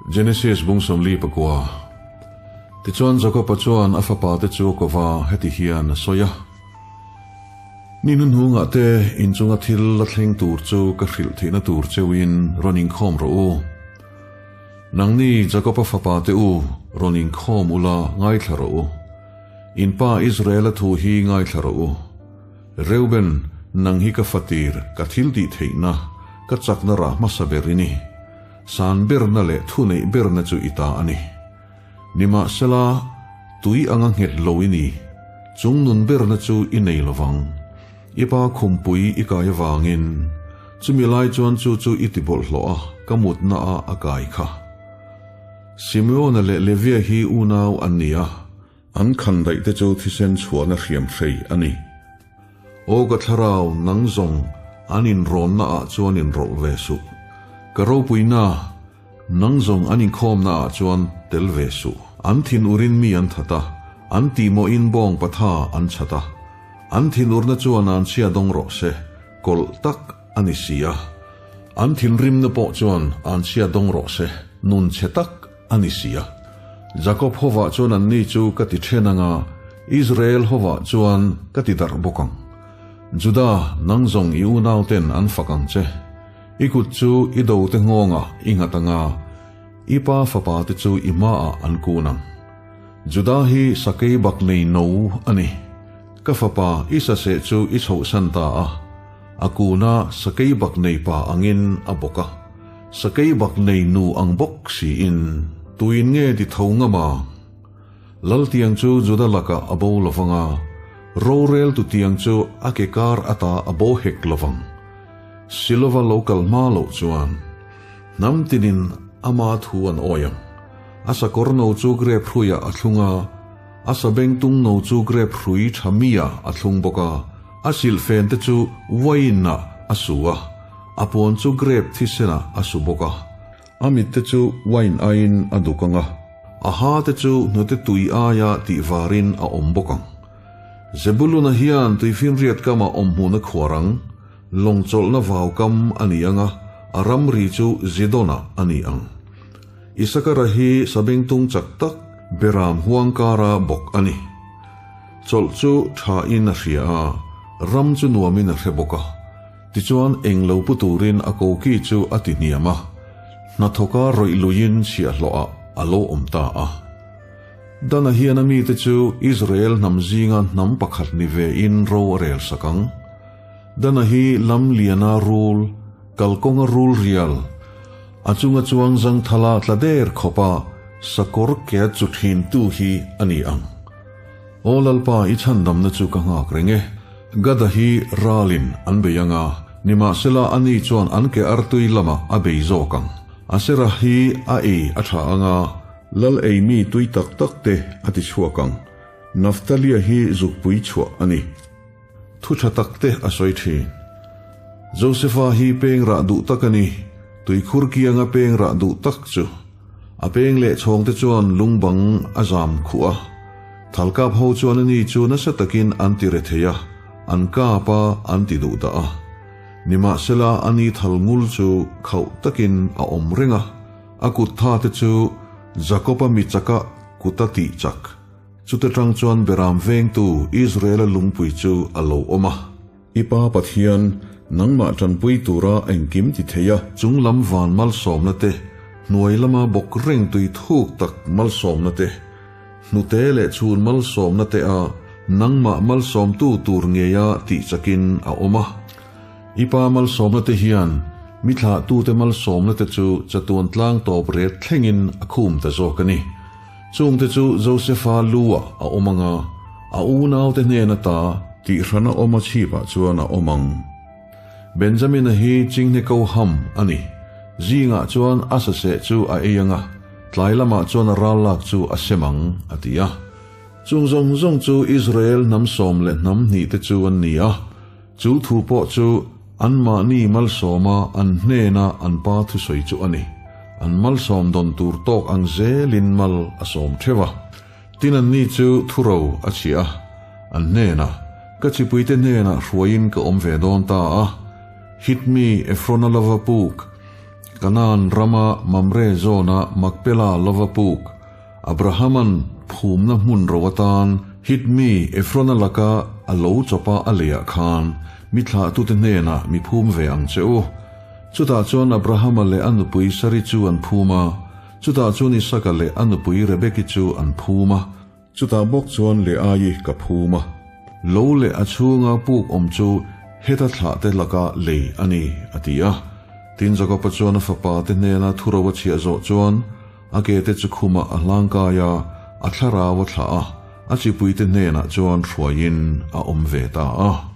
Genesis bung 49. Tichuan Jakoba chuan a fapate chu a ko va, heti hian a sawi a, Ni hnuhnungah te inchunga thil la thleng tur chu ka hrilh theihna tur cheuhin rawn inkhawm rawh u. Nangni Jakoba fapate u, rawn inkhawm ula ngaithla rawh u. In pa Israela thu hi ngaithla rawh u. Reuben, nang hi ka fatir, ka thil tih theihna, ka chakna rah hmasa ber i ni. San berna leh thuneih berna chu i ta a ni. Nimahsela, tui anga nghet lo i ni, chung nun berna chu i nei lo vang. I pa khumpui i kai avangin, chumi lai chuan chu chu i ti bawlhhlawh a, ka mutna ah a kai kha. Simeona leh Levia hi unau an ni a. An khan daih te chu thisen chhuahna hriam hrei a ni. Aw ka thlarau, nang zawng an inrawnna ah chuan inrawlh ve suh. Ka ropuina, nang zawng an inkhawmna ah chuan tel ve suh. An thinur in mi an that a, an tihmawhin bawng patha an chhat a. An thinurna chuan an chhia dawng rawh se, kawlh tak a ni si a. An thinrimna pawh chuan an chhia dawng rawh se, nun chhe tak a ni si a. Jakob hovah chuan anni chu ka ti then ang a, Israel hovah chuan ka ti darh bawk ang. Juda, nang zawng i unauten an fak ang che. I kut chu i dote nghawngah i nghat ang a, i pa fapate chu i hmaah an kun ang. Juda hi sakei bak nei no a ni. Ka fapa, i saseh chu i chhohsan ta a, a kuna sakei bak nei pa angin a bawk a. Sakei bak nei nu ang bawk siin tuin nge ti tho ngam a? Lal tiang chu Juda lakah a bo lo vang a, rorel tu tiang chu a ke kar ata a bo hek lo vang. Silova lo kal hma loh chuan hnam tinin ama thu an awi ang. A sakawr no chu grep hruiah a thlung a, a sabengtung no chu grep hrui tha mi-ah a thlung bawk a, a silhfen te chu wine-ah a su a. A puan chu grape thisenah a su bawk a, a mit te chu wine aiin a duk ang a, a ha te chu hnute tui aia tih varin a awm bawk ang. Zebuluna hian tuifinriat kamah awmhmun a khuar ang, lawng chawlhna vau kam a ni ang a, a ramri chu Zidonah a ni ang. Isakara hi sabengtung chak tak beram huang kara bawk a ni. Chawlh chu thain a hria a, ram chu nuamin a hre bawk a. Tichuan eng lo pu turin a koki chu a ti hniam a, hnathawka rawih luiin chhiahhlawhah a lo awm ta a. Dana hian a mite chu Israel hnam zinga hnam pakhat ni vein ro a rel sak ang. Dana hi lam liana rul, kalkawnga rul rial, a chunga chuang zangthala tla der khawpa sakawr ke a chu thintu hi a ni ang. Aw Lalpa, i chhandamna chu ka nghak reng e. Gada hi ralin an bei ang a, nimahsela ani chuan an ke artui lamah a bei zawk ang. Asera hi a ei a tha ang a, lal ei mi tui tak tak te a ti chhuak ang. Naftalia hi zukpui chhuah a ni. Thu tha tak te a sawi thin. Josefa hi peng rah duh tak a ni, tuikhur kianga peng rah duh tak chu. A peng leh chhawng te chuan lungbang a zam khuh a. Thalkap ho chuan ani chu nasa takin an ti re thei a, an kap a, an ti duh dah a. Nimahsela ani thal ngul chu khauh takin a awm reng a, a kut tha te chu Jakob-a mi chaka kut a tih chak. Chute tang chuan Beram vengtu Israel-a lungpui chu a lo awm a. I Pa Pathian, nangmah tanpui tura engkim ti thei a. Chung lam van malsawmna te, hnuai lama bawk reng tui thuk tak malsawmna te, hnute leh chhun malsawmna te a nangmah malsawmtu tur ngeia tih chakin a awm a. I Pa malsawmna te hian mi thlahtute malsawmna te chu chatuan tlang tawp ret thlengin a khum ta zawk a ni. Chungte chu Josefa lu-ah a awm ang a, a unaute hnen ata tihhrana awm a chhipah chuan a awm ang. Benjamina hi chinghne ko ham a ni. Zingah chuan a saseh chu a ei ang a, tlai lamah chuan a ral lak chu a sem ang, a ti a. Chung zawng zawng chu Israel hnam 12 te chu an ni a, chu thu pawh chu Anmahni malsawma an hnena an pa thusawi chu a ni. An malsawm dawn tur tawk ang zelin mal a sawm theuh a. Tin anni chu thuro a chhiah a, an hnenah, Ka chipuite hnenah hruaiin ka awm ve dawn ta a, Hitmi Efrona lova puk. Kanaan rama Mamre zawna Makpela lova puk, Abrahama'n phumna hmun ro atan Hit mi Efrona laka a lo chawpa a leiah khan mi thlahtute hnenah mi phum ve ang che u. Chutah chuan Abrahama leh a nupui Sari chu an phum a, chutah chuan Isaka leh a nupui Rebeki chu an phum a. Chutah bawk chuan Leaii ka phum a. Lo leh a chhunga puk awm chu heta thlah te laka lei a ni, a ti a. Tin Jakoba chuan a fapa te hnena thuro a chhiah zawh chuan a ke te chu khumah a hlangkai a, a thlarau a thlah a, a chipuite hnenah chuan hruaiin a awm ve ta a.